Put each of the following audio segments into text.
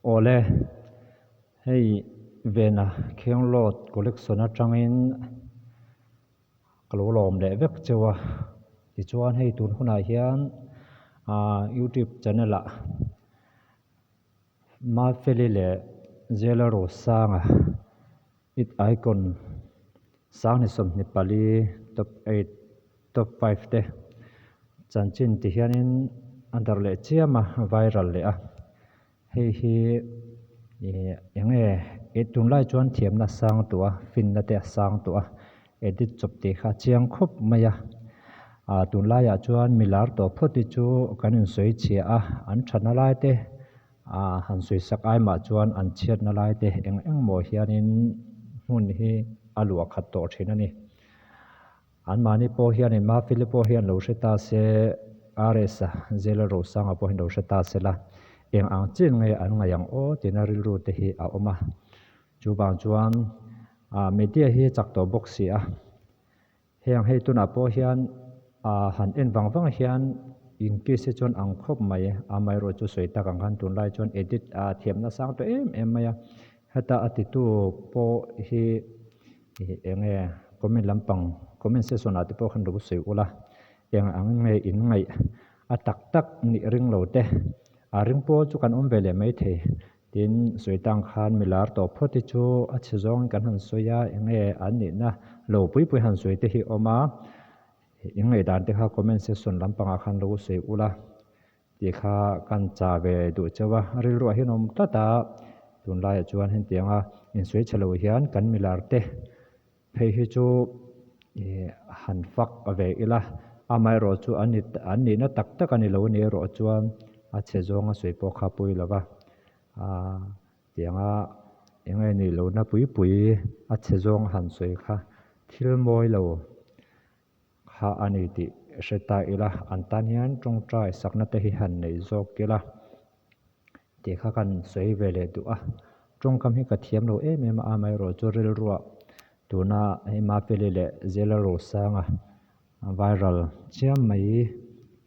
Awle, hei Vena Khenglawt collection atangin ka lo lawm leh vek cheu a. Tichuan hei tun hunah hian ah youtube channel ah Mafeli leh Zela Rosanga it icon Sanghni 24 top eight top five te chanchin ti hianin a darh leh chiam a viral leh a hei hi ih eng nge ih tunlai chuan thiamna a sang tawh a finna te a sang tawh a edit chawp tih kha a chiang khawp mai a ah tunlaiah chuan mi lar tawh phawt hi chu kan insawi chhia a an thatna lai te ah han sawi sak ai mah chuan an chhiatna lai te eng eng maw hianin hmun hi a luah khat tawh thin a ni. Anmahni pawh hianin Mafeli pawh hian lo hre ta se, RS-a, Zela Rosanga pawh hian lo hre ta se la, eng ang chin nge an ngaih ang aw tina rilru te hi a awm a. Chuvang chuan media hi chak tawh bawk si a. Heng hei tunah pawh hian han en vang vang hian in case hi chuan ang khawp mai, amaherawhchu chu sawi tak ang khan tunlai chuan edit thiamna sang tawh em em mai a. Heta a titu pawh hi eng nge comment lampang comment section ah te pawh khan lo sawi ula eng ang nge in ngaih a tak tak nih ring lo te a ring pawl chu kan awm ve leh mai thei tin sawi tang khan mi lar tawh phawt hi chu a chhe zawng in kan han sawi a eng nge an nihna lo pui pui han sawi te hi a awm a in ngaihdan te kha comment section lampangah khan lo sawi ula. Tih kha kan cha ve duh chauh a, rilruah hian awm tlat a, tunlaiah chuan hetianga insawi chhe lo hian kan milar te phei hi chu ih han fak ve ila, amaherawh chu an ni an nihna tak tak a ni lo ni erawh chuan a chhe zawnga sawi pawh kha pawi lo va, ah tianga eng nge nih lohna pui pui a chhe zawng han sawi kha thil mawi lo. Kha a ni tih hre ta ila, an tan hian tawngtai sakna te hi han nei zawk ila tih kha kan sawi ve leh duh a. Tawngkam hi ka thiam lo em em a, amaherawhchu rilruah tuna hei Mafeli leh Zela Rosanga viral chiam mai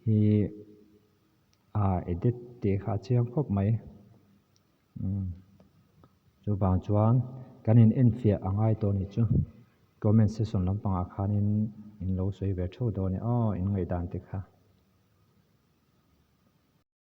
hi a edit tih kha a chiang khawp mai. Umm chuvang chuan kan in enfiah a ngai tawh anih chu comment section lampangah khanin in lo sawi ve theuh dawn e aw in ngaihdan te kha.